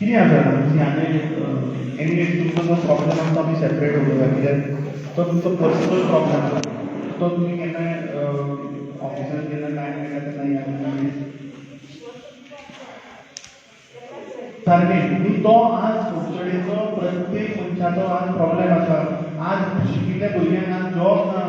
कितें आसा आनी एनी तुमचो जो प्रॉब्लम आसा तो आमी सेपरेट उलोवया, कित्याक तो तुमचो पर्सनल प्रॉब्लम आसा, तो तुमी केन्नाय ऑफिसान केन्ना टायम मेळटा तेन्ना या सारकें. न्ही तो आज कुडचडेचो प्रत्येक मनशाचो आज प्रॉब्लम आसा. आज शिकिल्ल्या भुरग्यांक आज जॉब ना,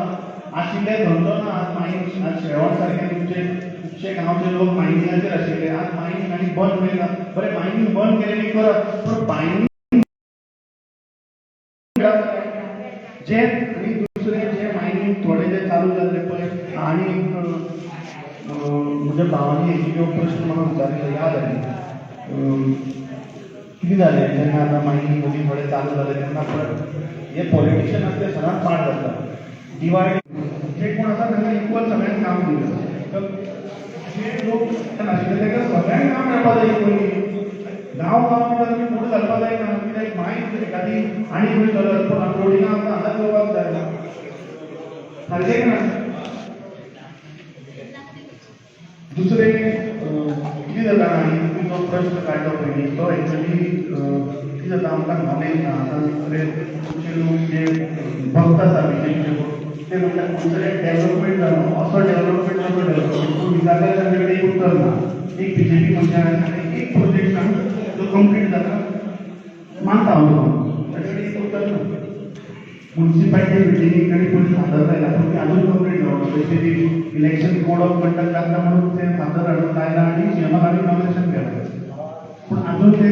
आशिल्ले धंदो ना. आज मायनिंग, आज शेळवण सारखे तुमचे खुबशे गांवचे लोक मायनिंगाचेर आशिल्ले, आज मायनिंग आनी बंद उडयला. बरें, मायनिंग बंद केलें करत, पूण मायनिंग जे आनी दुसरें जे मायनिंग थोडे जे चालू जाल्ले पळय. आनी म्हज्या भावांनी एक प्रश्न म्हाका विचारिल्लो, याद आयली. कितें जालें जेन्ना आतां मायनिंग मदीं थोडें चालू जालें तेन्ना पळय हे पॉलिटिशियन आसा ते सदांच पाड जाता. डिवायड जे कोण आसा तांकां इक्वल सगळ्यांक काम दिता, तर जे लोक नाशिल्ले तांकां सगळ्यांक काम मेळपा जाय इक्वली. गांव गांव तुमी फूड घालपा जायना, कित्याक मायन एखादी आनी खंय चलत, पूण लोडिंगा आमकां हांगाच येवपाक जाय, सारकें ना? दुसरें कितें जाता, आनी तुमी जो प्रश्न काडलो पयलीं तो एक्चुअली कितें जाता, आमकां नॉलेज ना. आतां दुसरे खुबशे लोक जे भक्त आसा बीजेपीचे, ते म्हणटा कुडचडे डेव्हलपमेंट जालो, असो डेव्हलपमेंट तसो डेव्हलपमेंट. पूण विचारल्यार तांचे कडेन एक उत्तर ना. एक बीजेपी मनशान सांगलें एक प्रोजेक्ट सांग जो कंप्लीट जाला, मानता हांव तुका, ताचे कडेन एक उत्तर ना. मुन्सिपालिटी बिल्डिंग तांणी पयलीं फातर लायला, पूण ती अजून कंप्लीट जावना. तशें ती इलेक्शन कोड ऑफ कंडक्ट लागता म्हणून ते फातर हाडून लायला आनी सीएमाक आनी नॉमिनेशन केलां, पूण अजून ते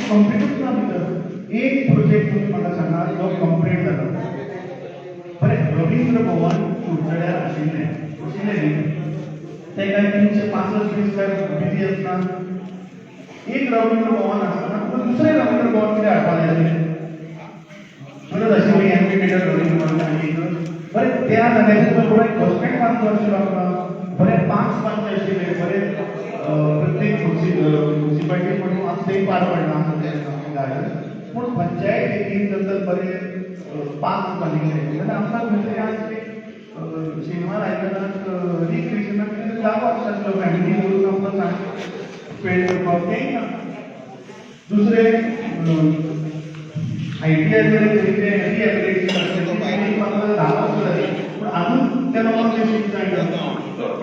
कंप्लिटूच ना भितर. एक प्रोजेक्ट तुमी म्हाका सांगा जो कंप्लीट जाला. बरें, रवींद्र भवन कुडचड्यार आशिल्लें, आशिल्लें न्ही, ते काय 365 दीस काय बिजी आसना. एक रवींद्र भवन आसतना तुका दुसरें रवींद्र भवन कितें हाडपाक जाय आशिल्लें? गरज आशिल्ली एम्पी रवींद्र भवन आनी एक बरें त्या जाग्याचेर जर बरें बस स्टँड बांदचो आशिल्लो आमकां, बरें पार्क्स बांदचे आशिल्ले, बरें प्रत्येक मुन्सिपालिटी म्हणून आज तें पाड पडना आसा तें गार्डन, पूण पंचायतीन जर तर बरें पार्क बांदिल्ले जाल्यार आमकां खंय तरी आज एक शेनवार आयताराक रिक्रिएशनाक कितें तरी जागो आसता आसलो, फॅमिली घेवन आमकां स्पेंड करपाक, तेंय ना. दुसरें आयटीआय कडेन थंय तें रिहॅबिलिटेशन आसलें, म्हाका 10 वर्सां जालीं, पूण अजून त्या लोकांक तें शिफ्ट जायना.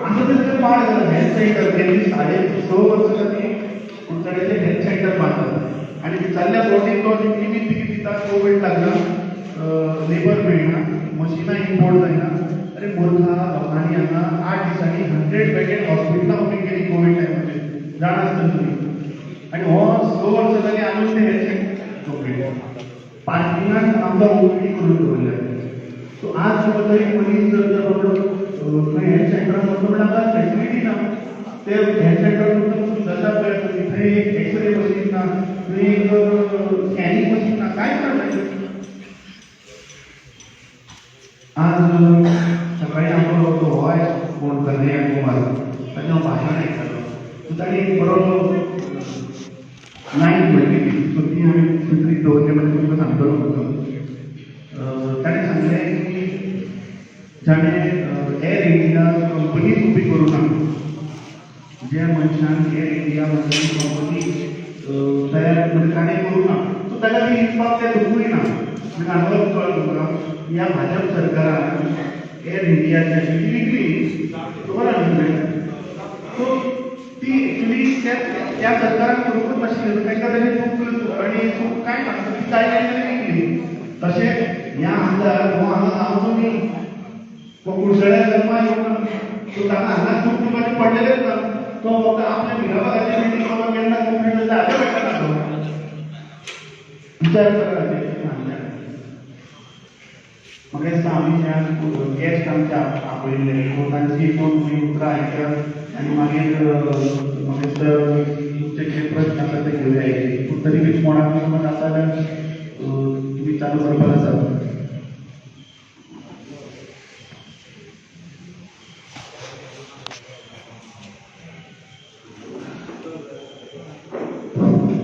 आमकां तें सगळें पाड जालां. हेल्थ सेंटर गेल्ली 6.5 वर्सां जालीं कुडचड्याचें हेल्थ सेंटर बांदतात आनी विचारल्या बोटीन तो निमित्त कितें दिता, कोवीड लागला, लेबर मेळना, मशिनां इम्पोर्ट जायना. अरे मूर्खा, लोकांनी हांगा 8 दिसांनी 100 बेडेड हॉस्पिटलां उबीं केली कोवीड टायमाचेर, जाणा आसतलें तुमी. आनी हो 6 वर्सां जालीं अजून तें हेल्थ सेंटर कंप्लीट. पार्किंगान आमकां ओपीडी करून दवरल्या. सो आज तुका जर एक मनीस जर जर बाबडो खंय हेल्थ सेंटरान वचलो म्हणल्यार आमकां फेसिलिटी ना. ते हेल्थ सेंटर तुमकां दशा पळय तुमी, थंय एक एक्सरे मशीन ना, थंय एक स्कॅनिंग मशीन ना, कांयच ना थंय. आज सकाळी आमचो तो हो आयलो कोण कन्हैया कुमार, ताचें हांव भाशण आयकतालो. सो ताणें एक बरो लायन म्हणली, सो ती आमी खंय तरी दवरली, मागीर तुमकां सांगतलो म्हाका. ताणें सांगलें की जाणें एअर इंडिया कंपनीच उबी करूं ना, ज्या मनशान एअर इंडिया म्हणजे कंपनी तयार म्हणजे ताणें करूं ना, सो ताका ती विकपाक तें दुखूय ना. म्हणजे हांगा कळ्ळें तुमकां, ह्या भाजप सरकारान एअर इंडिया जी आशिल्ली ती विकली, खबर आसा न्ही? सो ती एक्चुली त्या त्या सरकारान करूंकच नाशिल्ली, तांकां ताजें चूक आनी चूक कांय ना, ती जाय जाल्यार विकली. तशें ह्या आमदार हो हांगा गांवचो न्ही, तो कुडचड्यार जल्मा येवंक ना, सो ताका हांगा चूक दिवपाचें पडलेलेंच ना. तो फक्त आपल्या मिराबागाची बिल्डींग बाबा केन्ना कंप्लीट जाता हाजें पडटा तो विचार करा. म्हाका दिसता आमी ह्या गेस्ट आमचे आपयल्ले, सो तांची दोन तुमी उतरां आयकयात आनी मागीर म्हाका दिसता तुमचे कितें प्रश्न आसा ते घेवया. पूण तरी बी कोणाक समज आसा जाल्यार तुमी चालू करपाक आसा.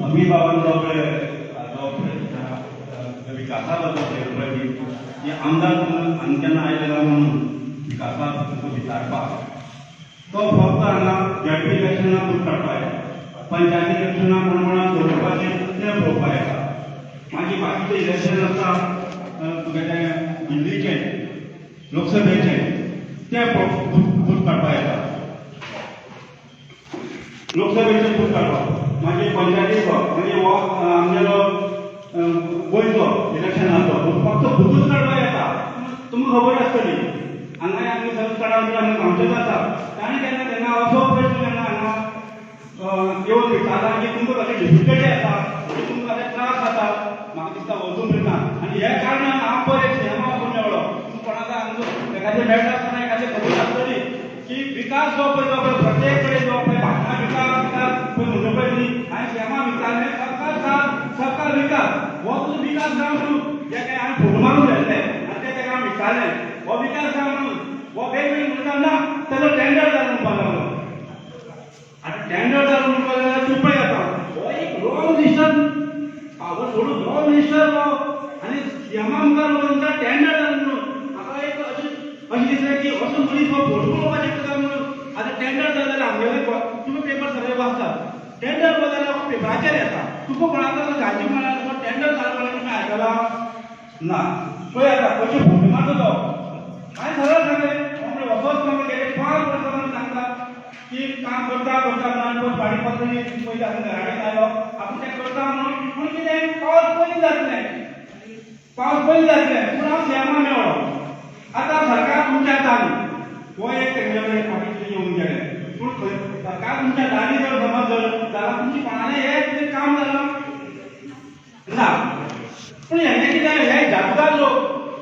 अमी बाबान जो पळय जो विकासा बद्दल पळय की आमदार म्हणून आनी केन्ना आयले ना म्हणून विकासा तुका विचारपाक, तो फक्त हांगा झेडपी इलेक्शनाक दूद काडपाक, पंचायती इलेक्शनाक कोण कोणाक दवरपाचें तें पळोवपाक येता. मागीर बाकीचें इलेक्शन आसता तुगेलें दिल्लीचें लोकसभेचें, तें बूथ काडपाक येता, लोकसभेचें बूथ काडपाक. मागीर पंचायतीचो, मागीर हो आमगेलो गोंयचो इलेक्शनाचो फक्त बुथूच काडपाक येता. तुमकां खबर आसतली, हांगाय आमी सगळें काडा म्हणजे आमकां गांवचेच आसा. ताणें केन्ना केन्ना असो प्रश्न केन्ना हांगा येवन विचारला की तुमकां कशें डिफिकल्टी आसा, की तुमकां कशे त्रास जाता? म्हाका दिसता वचून मेळना. आनी हे कारणान हांव पयर एक सिनेमा वचून मेळ्ळो. कोणाक आमचो एखादें मेळटा आसतना एखादें खबर आसतली की विकास जो पळय, जो पळय प्रत्येक कडेन जो पळय भाशणां विकास विकास पळय म्हणटा पळय न्ही, हांवें सिनेमा विचारलें, सबका साथ सबका विकास, हो तुजो विकास जावं म्हणून जे काय हांवें फोटो मारून घेतले आनी ते ताका हांवें विचारलें, हो विकास जावं म्हणून हो वेगवेगळे म्हणटा ना, ताजो टेंडर जालो म्हणपाक लागलो. आतां टेंडर जालो म्हणपाक जाल्यार तूं पळय, आतां हो एक रॉंग मिनिस्टर, पावर सोडून रॉंग मिनिस्टर हो, आनी सीएमा मुखार वचून टेंडर जालो म्हणून म्हाका एक अशें अशें दिसलें की असो मनीस हो फोटो पळोवपाक शकता काय म्हणून. आतां टेंडर जालें जाल्यार आमगेले तुमी पेपर सगळे वाचतात, टेंडर जाल्यार पेपराचेर येता. तुका कोणाक गाजी म्हळ्यार टेंडर जालें म्हणल्यार तुमी आयकलां ना? पळय आतां कशें फोटो मारता तो. हांवें सरळ सांगलें, हांव असोच म्हाका गेले 5 वर्सां म्हणून सांगता की काम करता करता म्हणून पळय फाटीं पत्र पयलीं आपूण घरा कडेन आयलो, आपूण तें करता म्हणून. पूण कितें, पावस पयलीं जातलें, पावस पयलीं जातलें, पूण हांव सीएमा मेळ्ळो. आतां सरकार तुमच्या हातांनी, हो एक तेंगे कडेन फाटीं कितें येवन गेलें, पूण खंय सरकार तुमच्या हातांनी जर समज जर जाल्यार तुमची कोणालें हें कितें काम जालां ना. पूण हें कितें, हे जादूगार लोक,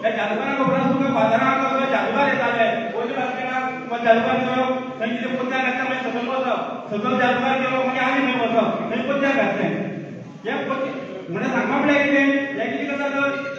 हे जादूगारांक खबर आसा तुका बाजारांत कसो जादूगार येताले, वयल्या बास्केटाक जादूगार केलो, थंय कितें पोत्याक घातलें, मागीर सकयल वचप, सकयल जादूगार केलो, मागीर आनी खंय वचप, थंय पोत्याक घातलें. हे पोते म्हणजे सांगपा म्हळ्यार कितें, हे कितें करता तर